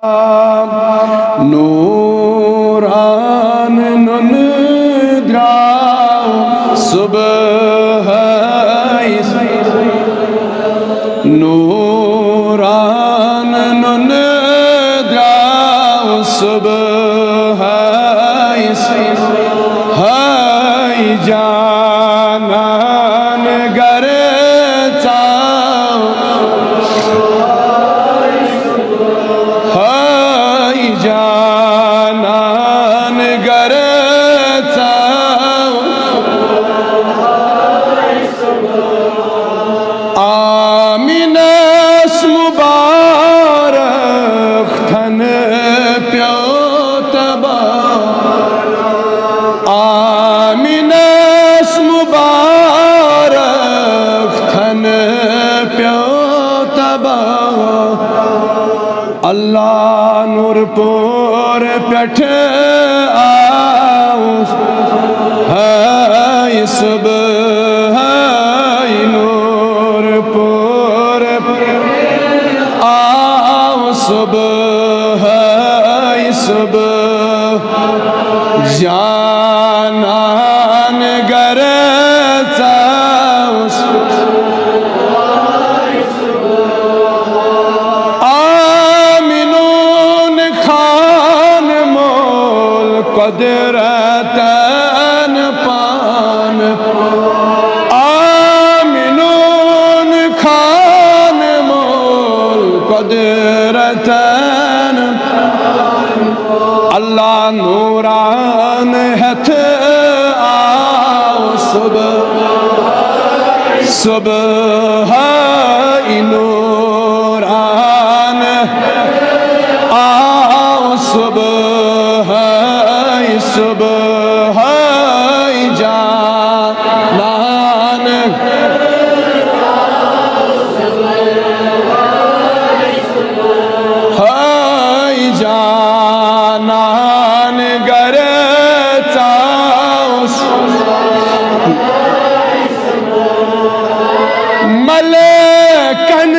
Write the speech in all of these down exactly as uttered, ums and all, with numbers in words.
نوران نُنہٕ درٛاو صُبحٲے۔ نوران نُنہٕ درٛاو صُبحٲے۔ ہاے جانان گرٕ ژاو۔ ہاے جانان گرٕ ژاو۔ آمنس مبارک تھن پیو تباہ۔ آمنس مبارک تھن پیو تباہ۔ اللہ نور پور پٮ۪ٹھ آو۔ ہاے صبح، ہاے نور پور آو صبح، ہاے صبح۔ جانان گرٕ ژاو۔ آمنون خان مول قدرتن پان۔ آمنون خان مول قدرتن۔ اللہ نوران ہٮ۪تھ آو صبح۔ صبح ہاے نوران آو صبح ہاے، صبح ہاے جانان۔ ہاے جانان گرٕ ژاو۔ ملکن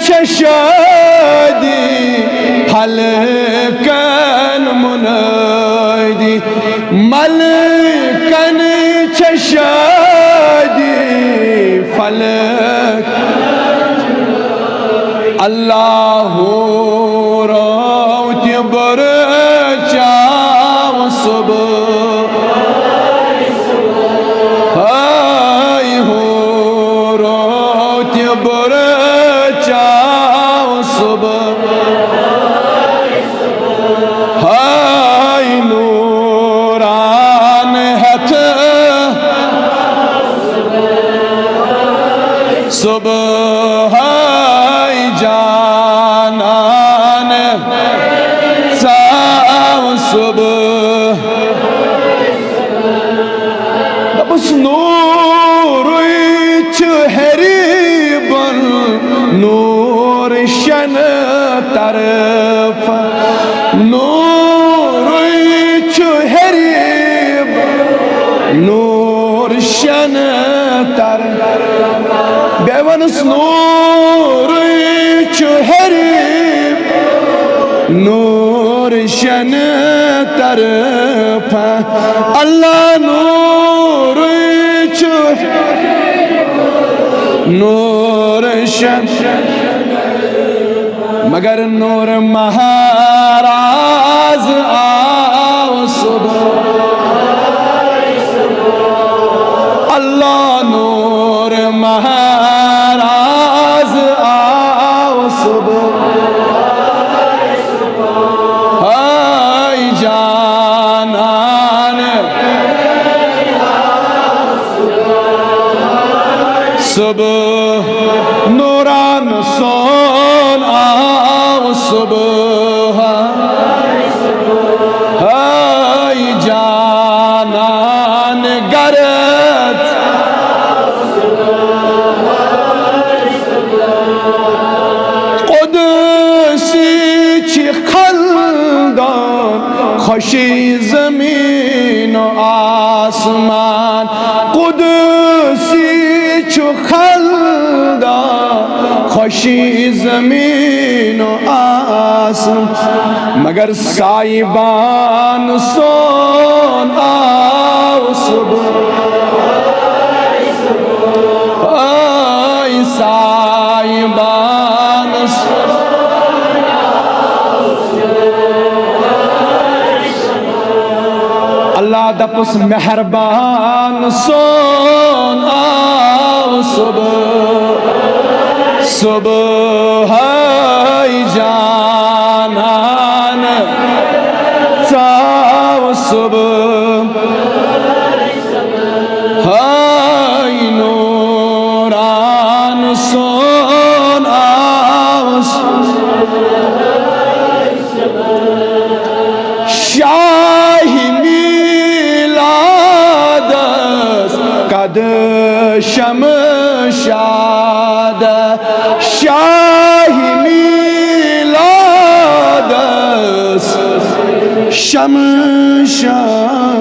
چھےٚ شادی فلکن منادی۔ ملکن چھےٚ شادی فلک۔ اللہ ہورو تہِ بُرٕ چاو صبح۔ ہاے ہورو تہِ بُرٕ چاو صبح۔ ہاے نوران ہٮ۪تھ صبح، ہاے جانان ژاو صبح۔ دوٚپُس، نورٕے چھُ ہیٚرِ بۄن، نور شٮ۪ن طرفن۔ نورٕے چھُ ہیٚرِ بۄن، نور شٮ۪ن طرفن۔ بیٚیہِ وَنُس، نورٕے چھُ ہیٚرِ، نور شٮ۪ن طرفن۔ اللہ نورٕے چھُ، نور شٮ۪ن۔ مگر نور مہراز آو صبح۔ اللہ نور مہراز آو صبح۔ ہاے جانان صبح، نوران سون آو صبح۔ ہاے جانان گرٕ۔ قدسی چھِ خلدان، خوشی زمین و آسمان۔ قدسی چھُ خلدان، خوشی زمین و آسمان۔ مگر سایبان سون آو صبح۔ اے سایبان سون۔ اللہ دپس مہربان سون آو صبح۔ صبح ہے جانان ژاو صبح۔ ہے نوران سون آو صبح۔ شاہی میلادس قد شمشاد، شاہی میلادس شمشاد،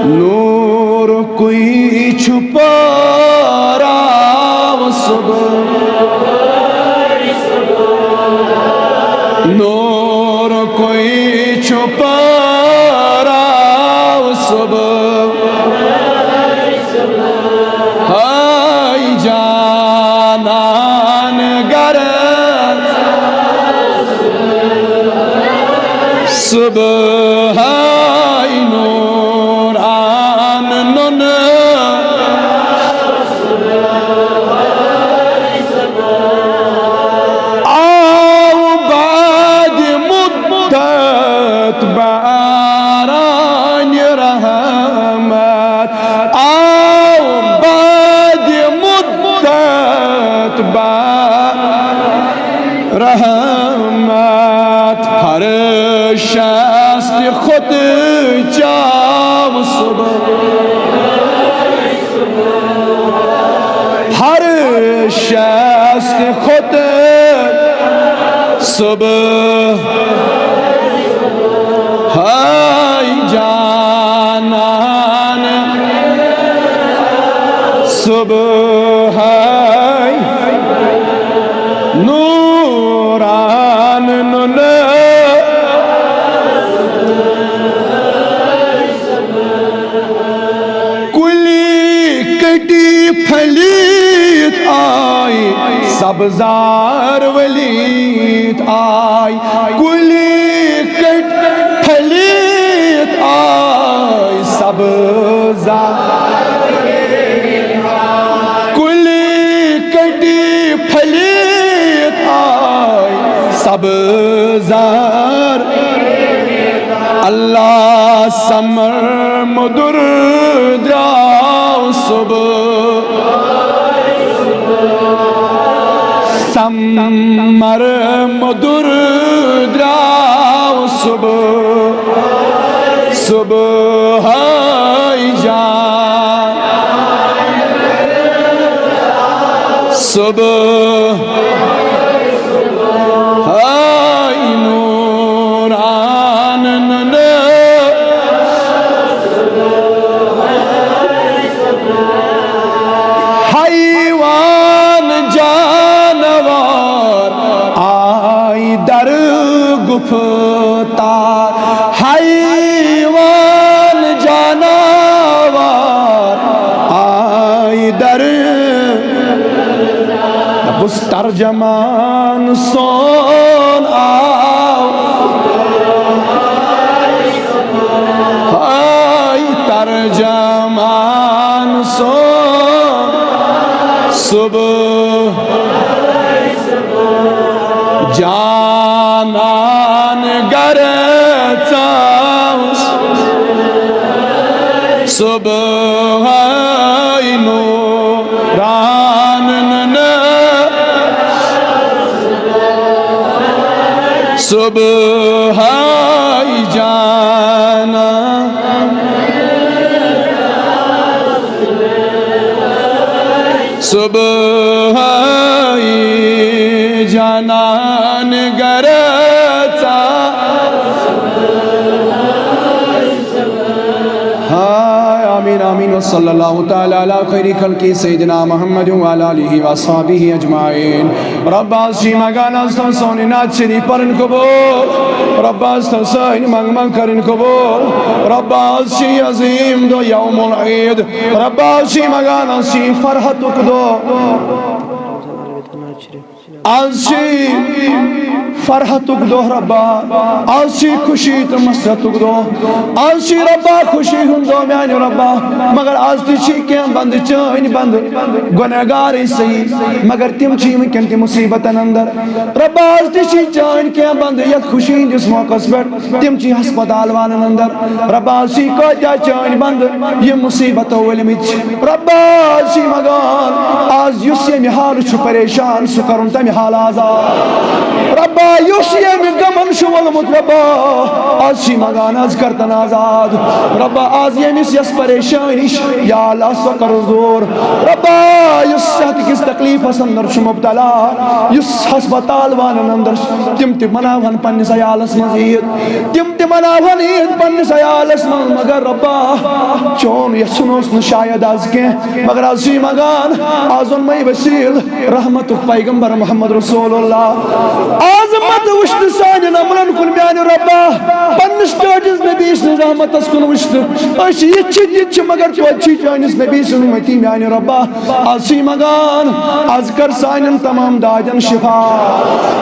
نور کوئی چھپا راو صبح۔ نور کوئی چھپا راو صبح۔ ہائی جانان گر صبح ہائی نوران نن۔ آو بعد مدت باران رحمت، آو بعد مدت باران رحمت، فرش است خود چاو صبح۔ فرش است خود صبح۔ ہائی جانان صبح ہائی نوران نن۔ کُلۍ کٔٹۍ پھٔلِتھ آے، سبزار ؤلِتھ آے۔ کُلۍ کٔٹۍ پھٔلِتھ آے، سبزار۔ کُلۍ کٔٹۍ پھٔلِتھ آے، سبزار۔ اللہ ثمر مدُر درٛاو صبح۔ ثمر مدُر درٛاو صبح۔ صبح ہائی جان۔ صبح ہائی نوران نن۔ حیوان جانور آئی در گفتار۔ حیوان جانور آئی در۔ دپُس ترجمان سون آو۔ ہائی ترجمان سون صبح۔ جانان گر ژاوس صبح ہائی نوران نن۔ صبح ہائی جانا۔ صبح ہائی جانان گر ژا۔ ہائی آمین، آمین۔ صلی اللہ تعالی علی خیر خلقہ سیدنا محمد وعلی آلہ وصحبہ اجمعین۔ رب، از چھی مگان از تن سونی نعت شریف پرن قبول۔ رب، از تن سٲنۍ منگ منگ کرن قبول۔ رب، از چھی عظیم دۄہ یوم العید۔ رب، از چھی مگان از چھی فرحتک دۄہ۔ از چھی فرحتک دۄہ ربا، از چھی خوشی تہٕ مسرتک دۄہ، از چھی ربا خوشی ہُنٛد دۄہ میانہِ ربا۔ مگر از تہِ چھی کینٛہہ بندٕ، چٲنۍ بندٕ، گۄنہگارٕے صحیح، مگر تِم چھی وٕنکیٚن تہِ مصیبتن اندر۔ ربا، از تہِ چھی چٲنۍ کینٛہہ بندٕ یتھ خوشی ہٕنٛدِس موقعس پٮ۪ٹھ، تِم چھی ہسپتال والن اندر۔ ربا، از چھی کٲتیاہ چٲنۍ بندٕ یِم مصیبتو ؤلمٕتۍ چھِ۔ ربا، از چھی مگان، از یُس ییٚمہِ حالہٕ چھُ پریشان، سُہ کرُن تمہِ حالہٕ آزاد۔ ربا، یُس ییٚمہِ غمن چھُ وولمُت، ربا، از چھی مگان، از کر تن آزاد۔ ربا، از ییٚمِس یۄس پریشٲنی چھِ، یا اللہ، سۄ کرُس دوٗر۔ ربا، یُس صحت کِس تکلیفس اندر چھُ مبتلا، یُس ہسپتال والن اندر چھُ، تِم تہِ مناوہن پننِس عیالس منٛز عیٖد، تِم تہِ مناوہن عیٖد پننِس عیالس منٛز۔ مگر ربا، چون یژھُن اوس نہٕ شاید از کینٛہہ، مگر از چھُے مگان، از اوٚن مےٚ وسیٖل رحمتُک پیغمبر محمد رسول اللہ۔ از مت وٕچھتہٕ سانٮ۪ن عملن کُن میانہِ ربا، پننِس ٹٲٹھِس نبی سٕنٛز رحمتس کُن وٕچھتہٕ۔ أسۍ یِتھ چھِ، تِتھ چھِ، مگر توتہِ چھِ چٲنِس نبی سٕنٛز اُمتی میانہِ ربا۔ از چھی مگان، از کر سانٮ۪ن تمام دادٮ۪ن شفا،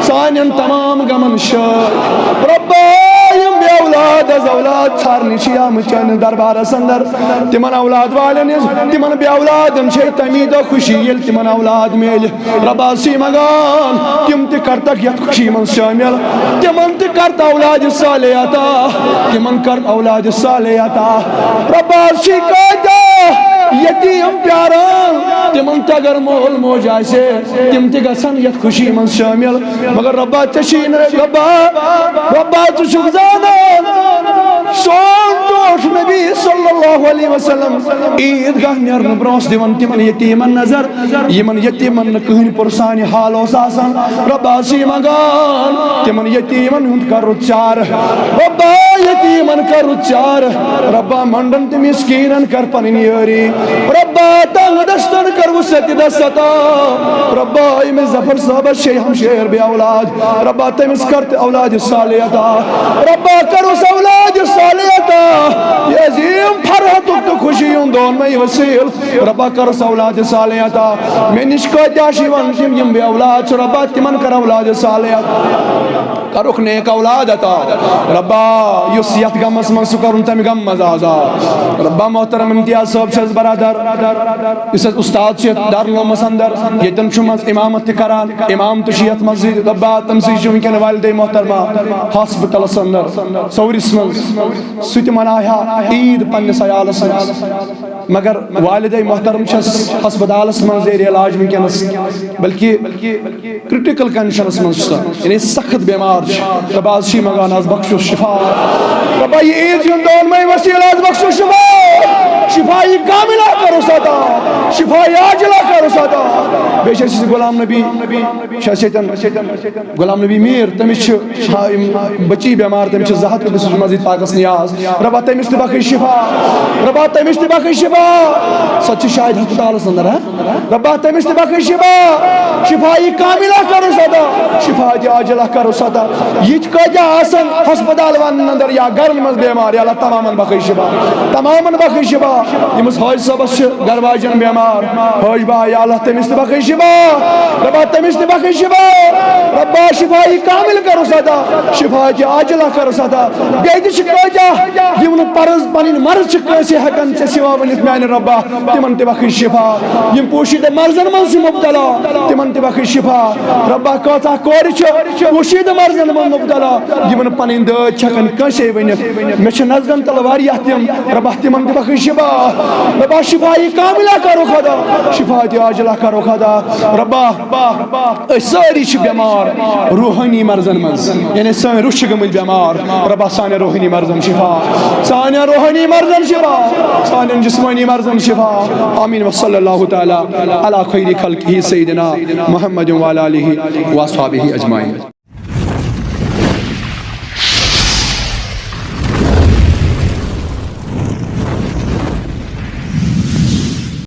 سانٮ۪ن تمام غمن شٲد۔ ربا، یِم بے اولاد از اولاد ژھارنہِ چھِ آمٕتۍ چٲنِس دربارس اندر، تِمن اولاد والٮ۪ن ہٕنٛز، تِمن بے اولادن چھے تمی دۄہ خوشی، ییٚلہِ تِمن اولاد میلہِ۔ ربا، از چھی مگان، تِم تہِ کر تک یتھ خوشی منٛز شٲمِل، تِمن تہِ کر تہٕ اولاد صالح عطا، تِمن کر اولاد صالح عطا۔ ربا، از چھی کٲتیٛاہ یتیٖم پیاران، تِمن تہِ اگر مول موج آسہِ، تِم تہِ گژھن یتھ خوشی منٛز شٲمِل۔ مگر ربا، ژےٚ چھی نہٕ، ربا، ربا، ژٕ چھُکھ زانان، سون ٹوٹھ نبی صلی اللہ علیہ وسلم عیٖد گاہ نیرنہٕ برونٛہہ اوس دِوان تِمن یتیٖمن نظر، یِمن یتیٖمن نہٕ کٕہٕنۍ پُرسانہِ حال اوس آسان۔ ربا، از چھی منگان، تِمن یتیٖمن ہُنٛد کر رُت چارٕ۔ ربا، یتیٖمن کر رُت چارٕ۔ ربا، منڈن تہٕ مسکیٖنن کر پنٕنۍ یٲری۔ ربا، تنگ دستن کر وسعت دست عطا۔ ربا، ییٚمِس ظفر صٲبس چھے ہمشیر بے اولاد، ربا، تٔمِس کر تہِ اولاد صالح عطا۔ ربا، کرُس اولاد صالح عطا۔ یہِ عظیٖم فرحتُک تہٕ خوشی ہُنٛد دۄہ اوٚن مےٚ یہِ وسیٖل۔ ربا، کرُس اولاد صالح عطا۔ مےٚ نِش کٲتیٛاہ چھِ یِوان تِم، یِم بے اولاد چھِ، ربا، تِمن کر اولاد صالح عطا۔ کرُکھ نیک اولاد عطا۔ ربا، یُس یتھ غمس منٛز، سُہ کرُن تمہِ غم منٛز آزاد۔ ربا، محترم امتیاز صٲب چھِ اَسہِ برادر، یُس اَسہِ استاد چھُ یتھ دارالعلومس اندر، ییٚتٮ۪ن چھُ منٛز امامت تہِ کران، امام تہِ چھُ یتھ مسجد۔ ربا، تٔمۍ سٕے چھُ وٕنکیٚن والدے محترمہ ہاسپٹلس اندر، سورِس منٛز، سُہ تہِ مناوِ ہا عیٖد پننِس عیالس منٛز۔ مگر والدے محترم چھس ہسپتالس منٛز زیر علاج وٕنکیٚنس، بلکہ کرٹیکل کنڈیشنس منٛز چھِ سۄ، یعنی سخت بیمار چھِ۔ ربا، از چھی منگان، از بخشُس شفا۔ ربا، یہِ عیٖد ہُنٛد دۄہ اوٚن مےٚ وسیٖل، از بخشُس شفا، شفا یہِ کاملہ کرُس عطا، شفا یہِ عاجلہ کرُس عطا۔ بیٚیہِ چھِ اَسہِ غلام نبی، چھِ اَسہِ ییٚتٮ۪ن غلام نبی میٖر، تٔمِس چھِ ہا-، یِم بچی بیمار، تٔمِس چھِ زٕ ہَتھ رۄپیہِ، سُہ چھُ مزید پاکس نیاز۔ ربا، تٔمِس تہِ بخش شفا۔ ربا، تٔمِس تہِ بخش شفا۔ سۄ تہِ چھِ شاید ہسپتالس اندر، ہا؟ ربا، تٔمِس تہِ بخش شفا۔ شفا یہِ کاملہ کرُس عطا۔ شفا تہِ عاجلہ کرُس عطا۔ یہِ تہِ کٲتیٛاہ آسن ہسپتال والٮ۪ن اندر یا گرن منٛز بیمار، یا اللہ تمامن بخش شفا۔ تمامن بخش شفا۔ ییٚمِس حٲج صٲبس چھِ گرٕ واجٮ۪ن بیمار، حٲج با، یا اللہ تٔمِس تہِ بخش شفا۔ ربا، تٔمِس تہِ بخش شفا۔ ربا، شفا یہِ کامل کرُس عطا، شفا تہِ عاجلہ کرُس عطا۔ بیٚیہِ تہِ چھِ کٲتیٛاہ یِم نہٕ پرز، پنٕنۍ مرض چھِ کٲنٛسہِ ہٮ۪کان ژےٚ سوا ؤنِتھ میانہِ ربا، تِمن تہِ بخش شفا۔ یِم پوشیدہ مرضن منٛز چھِ مبتلا، تِمن تہِ بخش شفا۔ ربا، کۭژاہ کورِ چھِ پوشیدہ مرضن منٛز مبتلا، یِمن پنٕنۍ دٲدۍ چھِ ہٮ۪کان کٲنٛسے ؤنِتھ۔ مےٚ چھِ نظرن تل واریاہ تِم، ربا، تِمن تہِ بخش شفا۔ ربا، شفا یہِ کاملہ کرُکھ عطا، شفا تہِ عاجلہ کرُکھ عطا۔ ربا، أسۍ سٲری چھِ بٮ۪مار روحٲنی مرضن منٛز، یعنی سٲنۍ روح چھِ گٔمٕتۍ بٮ۪مار۔ ربا، سانٮ۪ن روحٲنی مرضن شفا، سانٮ۪ن روحٲنی مرضن شفا، سانٮ۪ن جسمٲنی مرضن شفا۔ آمین۔ وصلی اللہ تعالی علی خیر خلقہ سیدنا محمد وعلی آلہ وصحبہ اجمعین۔